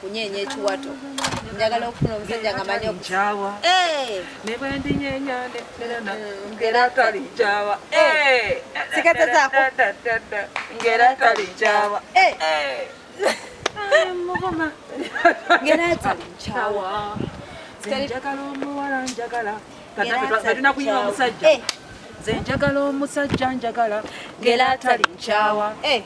Kunyeenya ekiwato. Njagala okufuna omusajja nga manyi Nkyawa. Eh! Ne bwe ndinyenya ngera talikyawa. Eh! Sigazazaako. Ngera talikyawa. Eh! Eh! Muvuma. Ngera talikyawa. Nze njagala omuwala, njagala. Ngera Katulina kuyimba talikyawa. omusajja. Eh! Nze njagala omusajja, njagala ngera talinkyawa. Eh!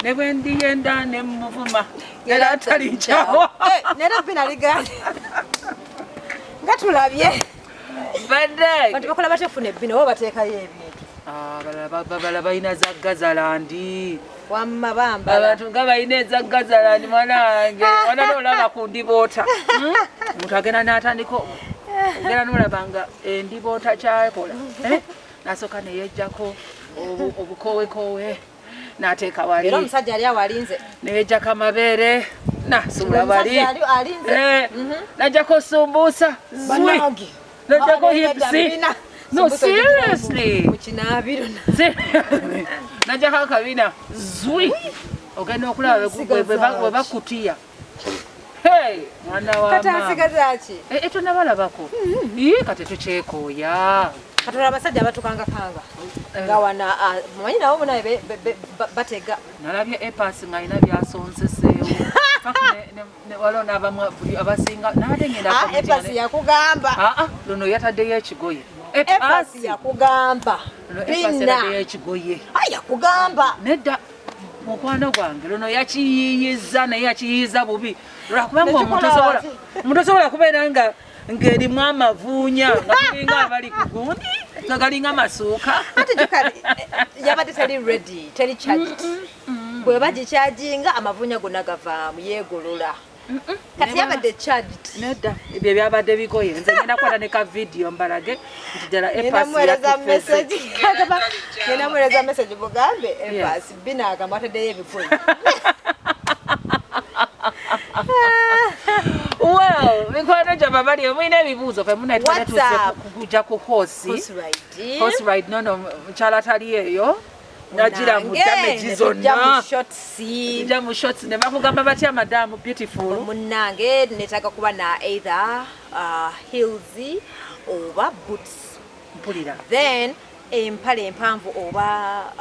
Ne bwe ndiyenda ne muvuma, ngera talinkyawa. Eh, nera bina liganda nga tulabye. Badde Bantu bakola batya ofuna ebbina oba bateekayo ebintu? Abalala balina za Gazaland. Wamma bambala. Abantu nga balina eza Gazaland, mwana wange, wana nolaba ku ndiboota. Omuntu agenda n'atandika, ogenda nolaba nga endiboota kyakola. Eh? Nasooka neyejjako obukowekowe n'ateeka wali. Era omusajja ali awo alinze. Neyejjako amabeere nasuula wali. Omusajja ali alinze. Eh, najjako sumbuusa zwi. Bannange. Najjako Ah, hips. bina. No, Sumbuusa ogigira seriously. mu kinaabiro. Najjako akabina zwi, ogenda okulaba bwe bakutiya. Hey, mwana wa Kati maama. asigaza ki? Eh, eh, tonabalabako. Ii, kati tukyekooya. Katola abasajja abatukangakanga Eh. nga wana, ah, mumanyi nabo munaye batega. Nalabye Epasi ng'alina byasonseseewo. Waliwo n'abamu abasinga nabadde ngenda Ah, commenting Epasi yakugamba. Ah, ah, luno yataddeyo ekigoye. Epasi yakugamba. Luno Epasi Bina. yataddeyo ekigoye. Ah, yakugamba. Nedda, mukwano gwange, luno yakiyiiyiza, naye yakiyiiza bubi, lwakubanga omuntu Nekikola osobola wati. omuntu osobola kubeera nga ng'erimu amavuunya nga tulinga abali ku gundi nga galinga masuuka. Ate jukali yabadde teri ready, teri charged. Bwe bagikyajinga amavunya gonna gavaamu, yeegolola. Kati yabadde charged. Nedda, ebyo byabadde bigoye. Nze ngenda kukwata ne ka vidiyo mbalage nti ddala Ngenda Epasi muweereza yatufeze. message. Ngenda muweereza message mugambe Epasi bina agamba ataddeyo ebigoye. Well, mikwano gyaffe abali mulina ebibuuzo, fe WhatsApp. munatuze kujja ku horse. Horse ride. Horse ride nono mukyala tali eyo nagira mu Nange, damage ne tujja mu zonna. shorts. Tujja mu shorts ne bakugamba batya, madamu beautiful? Munnange, neetaaga kuba na either heels oba boots. Mpulira. Then empale empanvu oba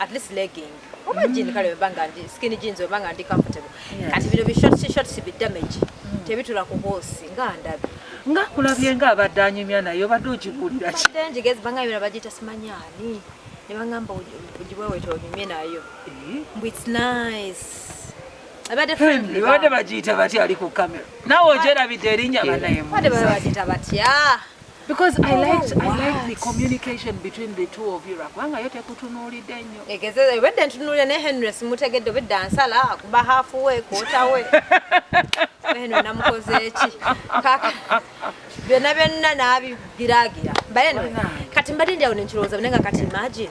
at least legging oba jean, kale weba nga ndi skinny jeans, weba nga ndi comfortable. Kati bino bi shorts, shorts bi damage tebitula ku horse nga ndabi. Nga kulabye nga abadde anyumya, naye obadde ogibuulira ki? Badde njigezi bangambira bagiyita simanyaani, ne bagamba ogiweweeta onyumye nayo. Mbu it's nice, abadde friendly. Babadde bagiyita batya? Ali ku kamera, naawe ogyerabidde erinnya banaye. Badde baba bagiyita batya? Because I liked the What? communication between the two of you, kubanga yo tekutunuulidde nnyo. Egeze obedde ntunuulira ne Henry simutegedde, obedde ansala akuba half way, quarter way. Henry namukoze eki? Kaka byonna byonna n'abigiraagira. But anyway, Bannange. kati mbadde ndi awo nenkirowooza naye nga kati imagine.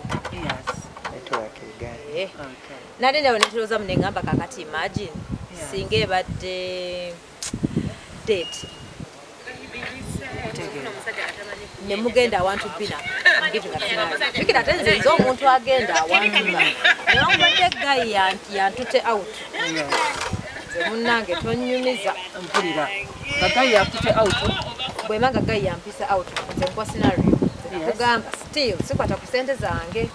Network egaanye. Eh, nadde ndi awo nenkirowooza mu neŋŋamba kakati imagine singa ebadde date ne mugenda awantu bina. I'm giving a scenario. Jjukira ate nze nze omuntu agenda awantu nga newankubadde guy yantute out, nze munnange tonyumiza. Mpulira nga guy yakute out. Bwema nga guy yampisa out, nze nkuwa scenario. Nze nakugamba still sikwata ku sente zange,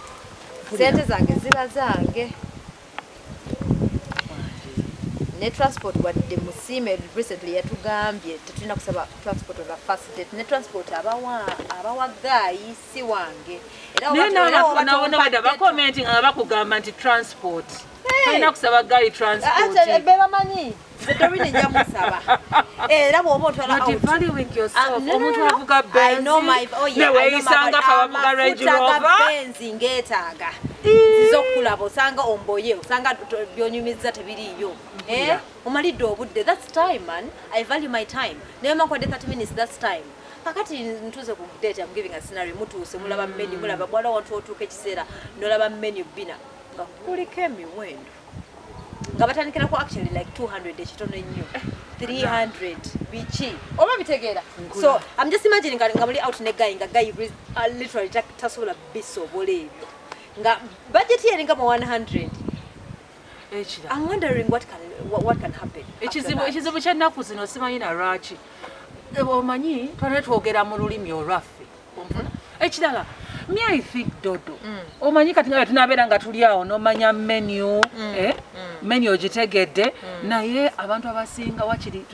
sente zange ziba zange ne transport. Wadde Musiime recently yatugambye tetulina kusaba transport on the first date, ne transport abawa guy si wange. Era naye era oba nabona badda tompadde bakomenti nga bakugamba nti transport tolina kusaba guy transport. Ate be bamanyi nze Doreen nja musaba era bw'oba otwala Not out. valuing yourself. Ah, no, no, Omuntu no, no. avuga I know Benz, oh yeah, I know my neweeyisanga fe abavuga Range Amafuta ga Rover. Benz ngeetaaga nziza okukulaba, osanga omboye, osanga byonyumiza tebiriiyo. Eh? Omalidde obudde, that's time, man. I value my time. Naye mankwadde 30 minutes, that's time. Kakati ntuuse ku date, I'm giving a scenario, mutuuse mulaba menu, mulaba bwala wantu otuuka ekiseera nolaba menu bina nga kuliko emiwendo nga batandikirako actually like 200, ekitono ennyo 300, biki oba bitegeera. So I'm just imagining nga muli out ne guy nga guy literally tasobola bisobola ebyo, nga budget ye eringa mu 100. Ekirala. I'm wondering what can happen after Ekizibu, that. ekizibu ky'ennaku zino simanyi na lwaki. Omanyi twalina twogera mu lulimi olwaffe. Onfuna? Ekirala, me, I think dodo, omanyi kati nga tunabeera nga tuli awo n'omanya menu, eh? Menu ogitegedde, naye abantu abasinga wakiri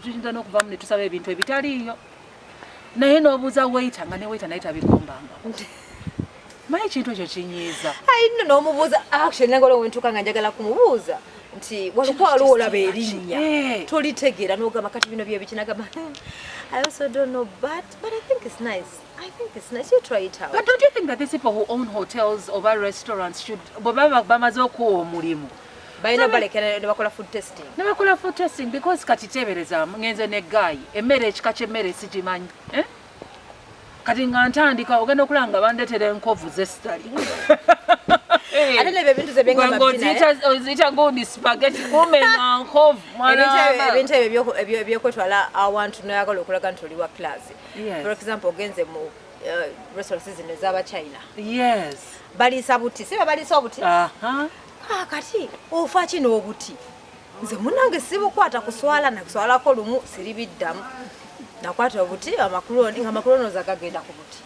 tuyinza n'okuvamu ne tusaba ebintu ebitaliiyo, naye n'obuuza waiter nga ne waiter naye tabigombanga. Manyi ekintu ekyo kinyiiza. Ayi nno, n'omubuuza. Actually, nange olwo wentuuka nga njagala kumubuuza nti waluko waliwo olaba erinnya tolitegeera, n'ogamba kati bino byebiki, nagamba, I also don't know, but I think it's nice. I think it's nice, you try it out." But don't you think that these people who own hotels or restaurants should, bwe baba bamaze okuwa omulimu, balina balekera ne bakola food testing. Ne bakola food testing? Because kati teebereza ngenze ne guy, emmere, ekika ky'emmere sigimanyi, eh? Kati nga ntandika ogenda okulaba nga bandetera enkovu zesitali. Ate nebyo ebintu ze byengamba bina, eh? Oziyita gundi spaghetti, kumbe nga nkovu, mwana Ebintu wa ebyo- maama. Ebintu ebyo ebyokwetwala awantu noyagala okulaga nti oli wa class. For example, ogenze mu restaurants zino ez'abachina, baliisa buti, si baliisa obuti? Ah, kati ofa ki n'obuti? Nze munange sibukwata kuswala, nakuswalako lumu, siribiddamu. Nakwata obuti, amakuloni, nga amakuloni oza gagenda ku buti.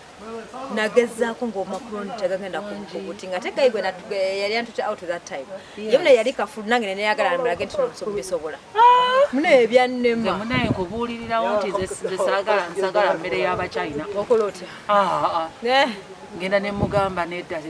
Nagezaako ngaomakuloni tegagenda ku buti, nga te guy gwe yali antute out that time, ye mune yali kafulu, nange neneyagala mulage nti bisobola mune Nze ebyannema. Munaye nkubuulirirawo nti nze nsagala mmere y'abachina. Okola otya? Ah, ah. Eh, Ngenda ne mugamba nedda,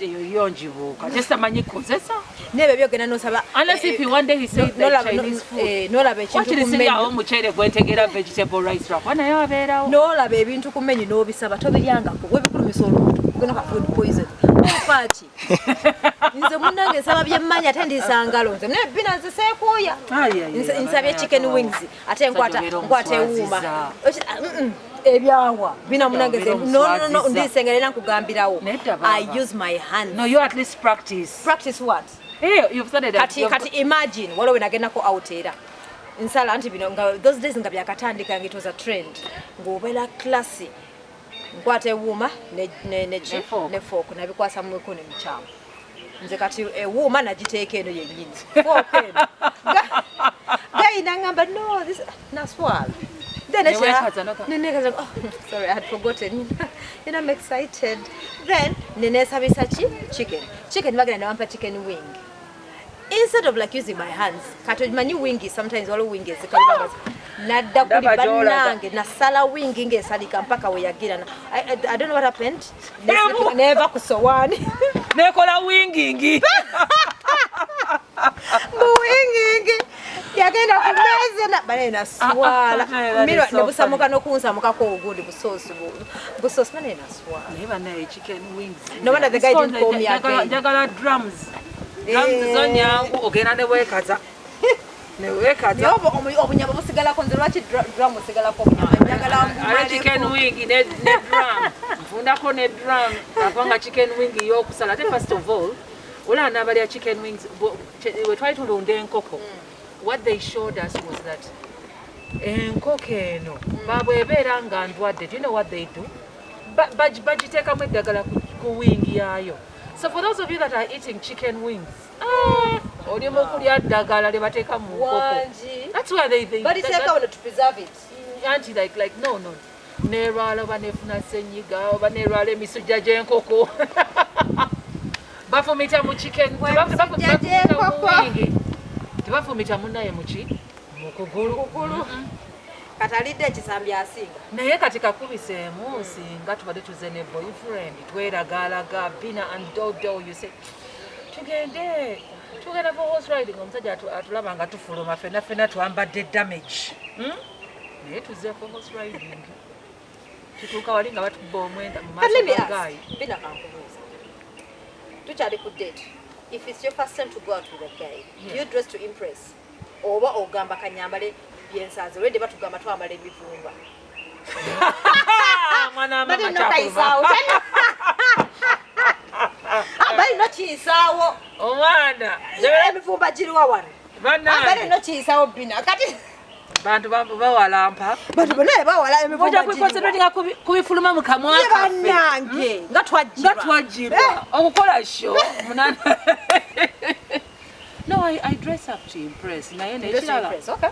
eyo yo njibuuka kyesitamanyi kukozesa. Nebyo byogenda nosaba. Unless if you one day he said like Chinese food. Nolaba ekintu Wakiri ku siryawo menu. omuceere gwentegeera vegetable rice, lwakuba naye abeerawo. N'olaba ebintu ku menu n'obisaba, tobiryangako, webikulumisa olubuto, ogenda ka food poison, ofaaki? Nze munange nsaba byemmanya, ate ndiisa ngalo nze naye bina nze seekuuya. Ai, ai, ai, Nsabye chicken wings, ate nkwata Obeera nkwata ewuuma. omuswaziza. Ebyawa bina munange Obeera nze no, omuswaziza. ndiisa engalo era nkugambirawo. Nedda, baaba. I use my hands. No, you at least practice. Practice what? Hey, you've started Kati kati imagine waliwo we nagendako out, era nsala nti bino nga those days nga byakatandika, nga it was a trend, ng'obeera classy, nkwata ewuuma Ne fork. Ne fork nabikwasa mu mikono emikyamu. Nze kati ewuuma nagiteeka eno yennyini, fork eno. Guy nangamba, "No, this," naswala. Then Newekaza, nenekaza, "Oh, sorry, I had forgotten, I'm excited." Then nenesabisa ki chicken, bagenda ne bampa chicken wing. Instead of like using my hands, kati omanyi wingi sometimes waliwo wingi ezikalibanga, nadda kuli. Ndaba gy'olaga. Bannange, nasala wingi ng'esalika mpaka we yagira. I don't know what happened. Neva ku sowaani. Nekola wingingi. Buwingingi yagenda ku mmeeza banaye naswala. Ah, ah, that is Mirwa so ne busamuka n'okunsamukako ogundi busoosi busoosi, banaye naswala. Naye banaye, chicken wings. No wonder the guy didn't call me again. Njagala drums. Drums zo nyangu, ogenda neweekaza neweekaza. Naye obunyama busigalako. Nze lwaki drum osigalako obunyama? Njagala Ale chicken mmaleko. wing ne drum, nfundako ne drum, akubanga chicken wing yokusala. Ate first of all, olaba n'abalya chicken wings, we twali tulunda enkoko, what they showed us was that enkoko eno babwebeera nga ndwadde, do you know what they do? Bagiteekamu eddagala ku wing yaayo. So for those of you that are eating chicken wings, ah, oli mu kulya ddagala lye bateeka mu nkoko. Wangi. That's why they Baliteeka wano to preserve it. Anti like no, nerwala oba nefuna senyiga oba nerwala emisujja gy'enkoko, bafumita mu chicken. Emisujja Bafumita mu gy'enkoko. wing, tebafumita munaye muki mukugulu. Kugulu. Kati alidde ekisambi asinga. Naye kati kakubiseemu, singa tubadde tuze ne boyfriend, tweragalaga Bina and Dodo, you say tugende, tugenda for horse riding, omusajja atulaba nga tufuluma fenna fenna twambadde damage, Naye tuze for horse riding, tutuuka wali nga batukuba omwenda mu But let me maaso ga ask, guy. Bina, kankubuuza. Tukyali ku date. If it's your first time to go out with a guy, do you dress to impress? Oba ogamba kanyambale byensanze? Already batugamba twambala ebivumba. Ah, mwana wa mama. Bali no Kyakuva. kayisaawo. Ah, bali no kiyisaawo. Omwana. Emivumba giriwa wano? Ah, bali Bannange, no kiyisaawo Bina. Kati bantu bawalampa. bantu bonna bawala emivumba Ojja giriwa. kwiconcentratinga ku bifuluma mu kamwa Ye kaffe. bannange, nga Nga twajjirwa. twajjirwa okukola show munana. No, I dress up to impress. Naye You dress to nekirala, impress, okay.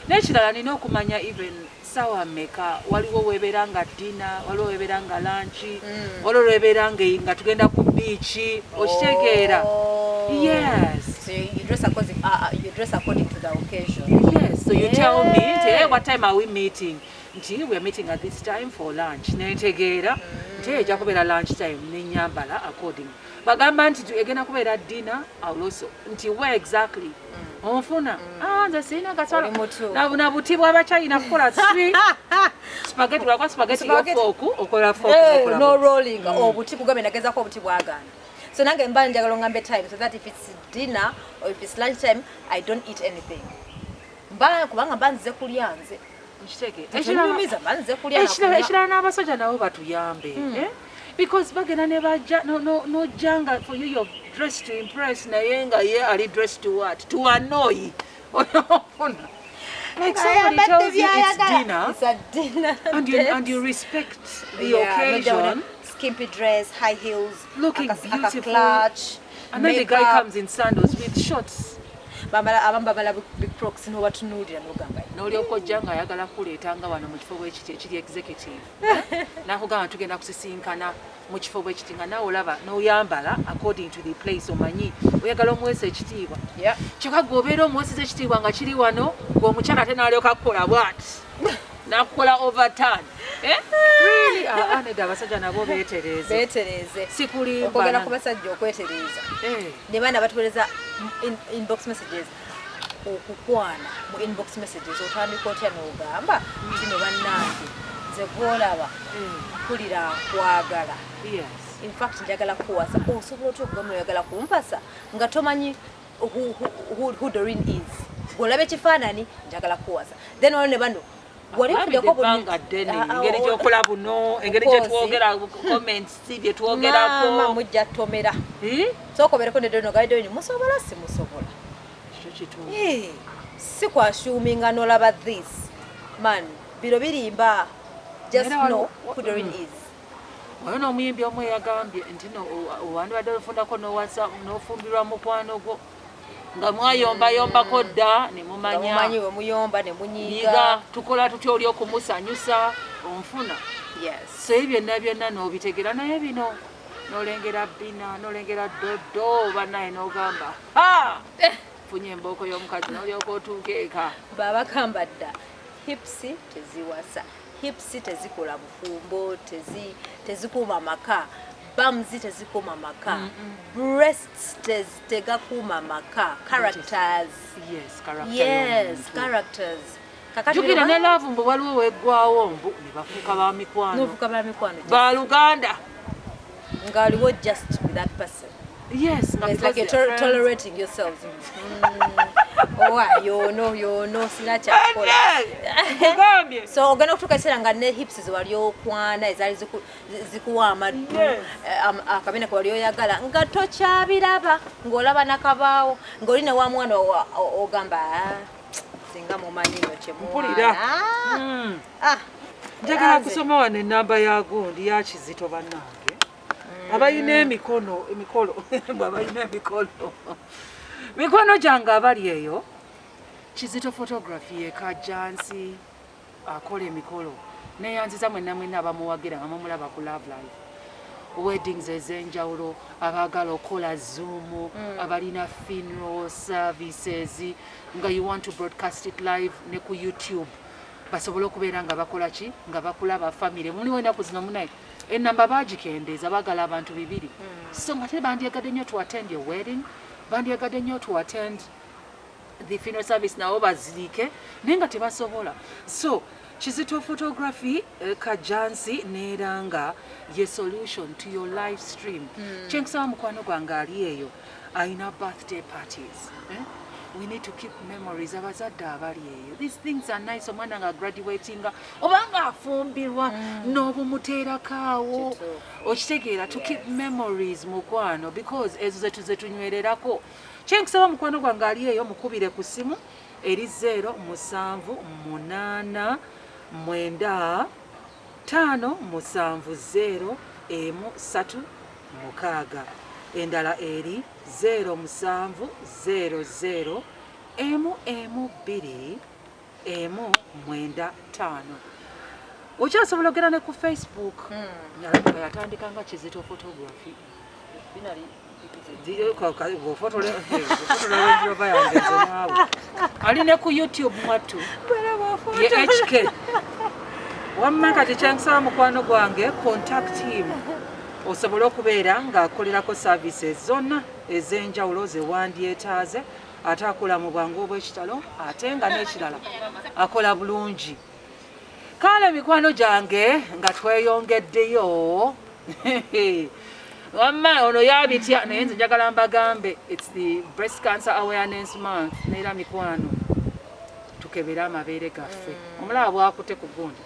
Nekirala nina okumanya even sawa meka. Waliwo webeera nga dinner, waliwo webeera nga lunch, waliwo webeera nga tugenda ku beach, okitegeera? Oh. Yes. So you dress according to the occasion. Yes, so you tell me nti, "Hey, Yeah. what time are we meeting?" Nti we are meeting at this time for lunch. Nentegeera nti ejja kubeera lunch time, nenyambala according. Bagamba nti egenda kubeera dinner, I will also nti where exactly? Onfuna? Ah, nze sirina gaswala. Oli mutuufu. Na buti bw'abachina kukola si spaghetti, lwakuba spaghetti yo Spaghetti. fork, okola fork, Eh, okola no buti. rolling obuti kugambe nagezako obuti bwagaana. So nange mba njagala ongambe time so that if it's dinner or if it's lunch time, I don't eat anything, mba kubanga mba nzize kulya nze. Nkitegeera. Tekinyumiza, mba nzize kulya na Ekirala kunywa. Ekirala n'abasajja nabo batuyambe, eh? Because bagenda ne bajja nojja nga for you you're dressed to impress, naye nga ye ali dressed to what? To annoy. Ofuna like somebody Ayambadde tells you it's by'ayagala. dinner It's a dinner and date. you respect the Yeah, nojja occasion, wona skimpy dress, high heels, looking aka beautiful. clutch, And then the guy makeup. comes in sandals with shorts. Bambala, abamu bambala big crocs, n'obatunuulira n'ogamba, N'olyoka ojja ng'ayagala kuleeta nga wano mu kifo bwekiti ekiri executive, nakugamba tugenda kusisinkana mu kifo bwekiti, nga naawe olaba n'oyambala according to the place, omanyi oyagala omuweesa ekitiibwa. Kyokka gwe obeera omuweeseza ekitiibwa nga kiri wano, gwe omukyala ate n'alyoka kukola bwati, nakukola overturn. Eh? Really? Ah, ah, nedda, abasajja nabo beetereeze. Beetereeze. Sikulimba. Okwogera ku basajja okwetereeza, Eh. ne baana batuweereza inbox messages, okukwana mu inbox messages. Otandika otya n'ogamba kino? Bannange, nze gwolaba mpulira nkwagala. In fact, njagala kuwasa. Osobola otya okugamba oyagala kumpasa nga tomanyi who Doreen is? Gwolaba ekifaanani, njagala kuwasa. Then waliwo ne bano wali Alabidde ofuddeko ebbanga ddene, Ah, ah, engeri gyokola buno, engeri Of course. gyetwogera, comments Maama, byetwogerako. mujja tomera. Eh? Sooka obeereko ne Doreen, ogabe Doreen musobola, si musobola. Ekyo kituufu. Eh, si kwassuminga n'olaba this man, biro birimba. Just Era know who Doreen is. Waliwo n'omuyimbi omu eyagambye nti no wandibadde olufundako n'owasa n'ofumbirwa mukwano gwo nga mwayombayombako dda ne Nga mumanya mumanyi we muyomba ne yiga munyiiga. Tukola tutya oli okumusanyusa, onfuna? Yes. So ebyo byonna byonna n'obitegera, naye bino n'olengera bina, n'olengera doddo banaye, n'ogamba, ha, funye embooko y'omukazi, n'olyoka otuuka eka. Babagamba dda, hips teziwasa, hips tezikola bufumbo, tezikuuma maka, bums tezikuuma maka, breasts tegakuuma maka, characters. Yes, character Yes, y'omuntu. characters. Kakati Jjukira bino ne love mbu waliwo weggwawo mbu ne bafuuka ba mikwano, novuka ba mikwano, baluganda. Ng'aliwo just with that person. Yes, nga It's like because you're they're friends. tolerating yourselves. Owa yono yono sina kyakukola. Nkugambye. So ogenda okutuuka ekiseera nga ne hips zewali okwana ezaali zikuwa amaddu, akabina ke wali oyagala nga tokyabiraba, ng'olaba nakabaawo, ng'oli ne wa mwana ogamba, "Ah, singa mumanyi no Mpulira. kyemuwana." Ah, Njagala nze. kusoma wano enamba ya gundi ya Kizito. Bannange abalina emikono emikolo, bwe abalina emikolo, mikwano gyange abali eyo, Kizito Photography ekajansi akola emikolo. Neyanziza mwenna mwenna abamuwagira nga mumulaba ku Love Life weddings ez'enjawulo, abaagala okukola Zoom, abalina funeral services nga you want to broadcast it live ne ku YouTube, basobole okubeera nga bakola ki, nga bakulaba famire. Muliwo ennaku zino munaye enamba bagikendeeza, baagala abantu bibiri, so nga te bandyagadde nnyo to attend your wedding, bandyagadde nnyo to attend the funeral service, nabo bazirike naye nga tebasobola. So Kizito Photography, Kajansi neranga ye solution to your live stream. Kyenkusaba mukwano gwange ali eyo ayina birthday parties, eh? We need to keep memories. Abazadde abali eyo, these things are nice. Omwana nga graduatinga oba nga afumbirwa, n'obumuteerako awo. Kituufu. Okitegeera? To keep memories, mukwano, because ezo zetu zetunywererako. Kyenkusaba mukwano gwange ali eyo, mukubire ku ssimu eri 0 7 8 9 5 7 0 1 3 6. Endala eri 07 00 1 1 2 1 9 5. Okyasobola ogenda ne ku Facebook. Alabika yatandika nga Kizito Photography. Bw'ofotola yange nze naawe. Ali ne ku YouTube mwattu, ye HK. Wamma kati kyenkusaba, mukwano gwange, contact him osobole okubeera ng'akolerako services zonna ez'enjawulo ze wandyetaaze. Ate akola mu bwangu obw'ekitalo, ate nga n'ekirala akola bulungi. Kale mikwano gyange, nga tweyongeddeyo, wamma ono yabitya, naye nze njagala mbagambe, it's the Breast Cancer Awareness Month. Neera mikwano, tukebere amabeere gaffe. Omulaba bwakute ku gundi,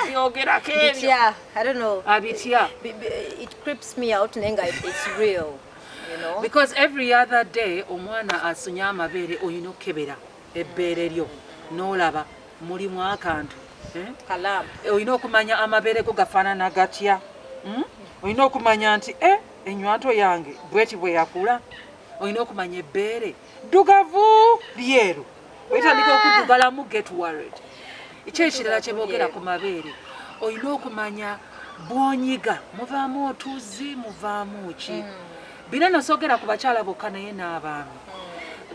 byogerako ebyo. Bitya, I don't know. Abitya. It creeps me out, naye nga it's real. Because every other day omwana asunye amabeere, olina okukebera ebbeere lyo n'olaba mulimu akantu, eh? Kalamu. Olina okumanya amabeere go gafaanana gatya? Olina okumanya nti e enywanto yange bweti bwe yakula. Olina okumanya ebbeere ddugavu, lyeru. Wetandika okuddugalamu, get worried. Ki ekirala kye boogera ku mabeere? Olina okumanya bw'onyiga muvaamu otuzzi, muvaamu ki. Bino nno soogera ku bakyala bokka, naye n'abaami.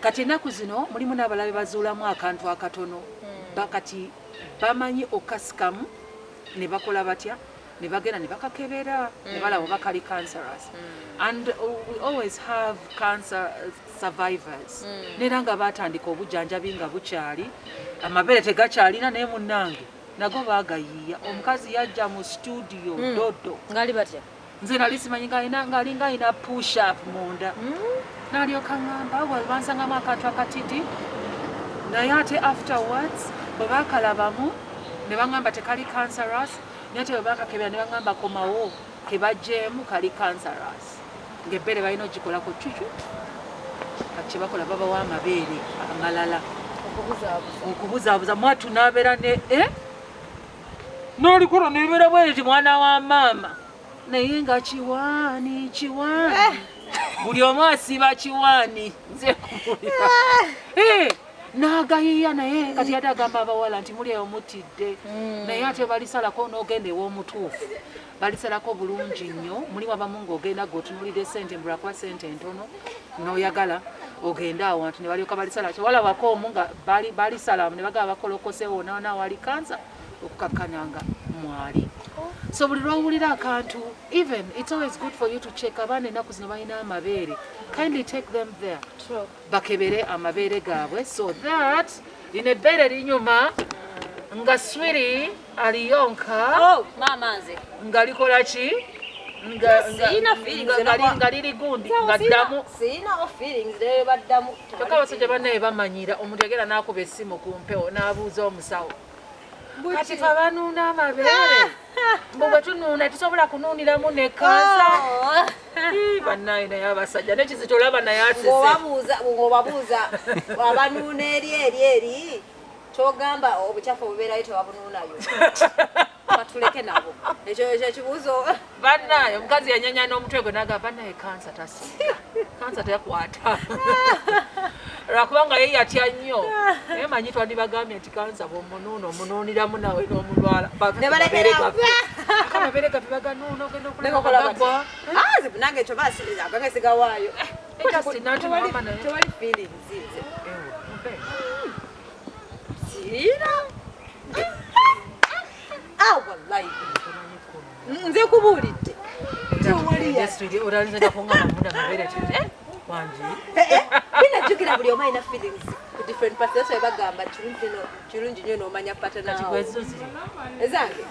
Kati ennaku zino mulimu n'abalabe bazuulamu akantu akatono. Kati bamanyi okasikamu ne bakola batya, ne bagenda ne bakakebera ne balaba oba kali cancerous. And we always have cancer survivors, neera nga batandika obujjanjabi nga bukyali, amabeere tegakyalina, naye munnange nago baagayiiya. Omukazi yajja mu studio dodo. Ngali batya? Nze nali simanyi ng'alinga alina push up munda. N'alyoka ŋŋamba, "Well, bansangamu akantu akatidi," naye ate afterwards bwe baakalabamu ne baŋŋamba tekali cancerous, naye ate bwe baakakebera ne baŋŋamba komawo kebagyeemu kali cancerous, ng'ebbeere balina ogikolako cucu. Kati kyebakola, babawa amabeere amalala. Okubuzaabuza. Okubuzaabuza mwatu n'abeera ne n'olikola nebeera bweriti, mwana wa maama, naye nga kiwaani kiwaani, buli omu asiba kiwaani. Nze kubulira. N'agayiya, naye kati yadde agamba abawala nti muli eyo mutidde, naye ate balisalako n'ogenda ew'omutuufu, balisalako bulungi nnyo. Mulimu abamu ng'ogenda gweotunulidde sente, mbulakuba sente ntono, n'oyagala ogende awantu ne balyoka balisala. Kyewalabako omu nga balisala ne bagaba bakolokose wonawona awali kansa, okukakkana nga mwali. So buli lwowulira akantu, even it's always good for you to check. Abaana ennaku zino balina amabeere, kindly take them there True. bakebere amabeere gaabwe, so that lino ebbeere linyuma nga swiri aliyonka. Oh, maama nze. Nga likola ki? Siina feelings. Nga liri gundi nga ddamu. Siinawo feelings, leero baddamu. Kyokka abasajja bannaye bamanyira. Omuntu yagenda n'akuba essimu ku mpewo n'abuuza omusawo, "Kati fe abanuuna amabeere, mbu bwe tunuuna tusobola kunuuniramu ne kansa?" Oh. Ii, bannaye, naye abasajja nekizito olaba naye asise. Ng'obabuuza abanuuna eri eri eri, kyogamba obukyafu obubeerayo tebabunuunayo? Batuleke nabo, ekyo ekibuuzo. Bannaye, omukazi yanyanya n'omutwe gwe nagamba, "Bannaye, kansa tasiiga, kansa tekwata," lwakubanga ye yatya nnyo. Naye manyi twandibagambye nti kansa bw'omunuuna omunuuniramu nawe n'omulwala. Ne balekera. Amabeere gaffe baganuuna, ogenda Nebakola okulaba bati. gagwa. Ah, nze nange ekyo agange sigawaayo. Just nanti mama naye. Tewali feelings nze. Ewe, mpe. Siina. Ah, wallahi nze kubuulidde, tewali. Olinza kungamba munda mabeere ti wangi. Binajjukira buli omu alina feelings ku different parts. That's why bagamba kirungi nnyo n'omanya partner Kati wo. gwezo ziri Ezange.